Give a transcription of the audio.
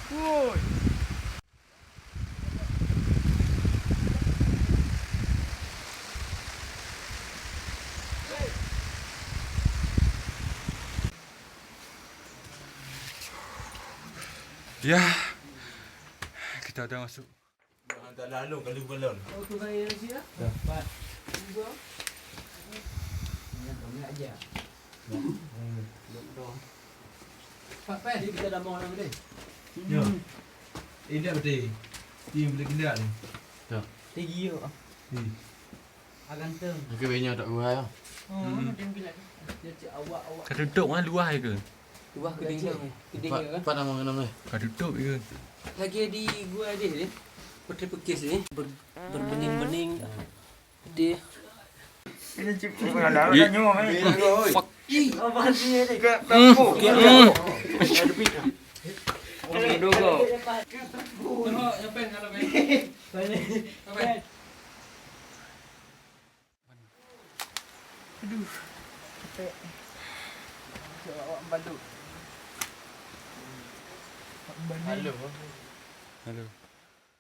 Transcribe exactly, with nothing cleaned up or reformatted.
Woi. Ya, kita udah masuk. Dah lalu kali balon. Oh, tu gaya Asia. Dah. Empat. Dua. Ni kami aja. Hmm. Dua. Empat, peh. Jadi kita dah mau orang deh. Ya. Eh, dah betul. Ni boleh gelak ni. Dah. Tinggi yo. Hmm. Ah, ganteng. Oke, banyak tak gua ya. Oh, hmm. Dia bilang. Dia cek awak, awak. Ka tutup kan luah ke? Luah kedeng tu. Kedeng Pak, tu kan? Pak nama, nama? Ka tutup ke? Lagi di gua dia ni. Putri Pekis ni. Ber-, berbening-bening. Dia. Fuck. Ih, apa sih ni? Ke, hmm. Ke, hmm. Aduh, capek. Cok awak balut. Halo. Halo.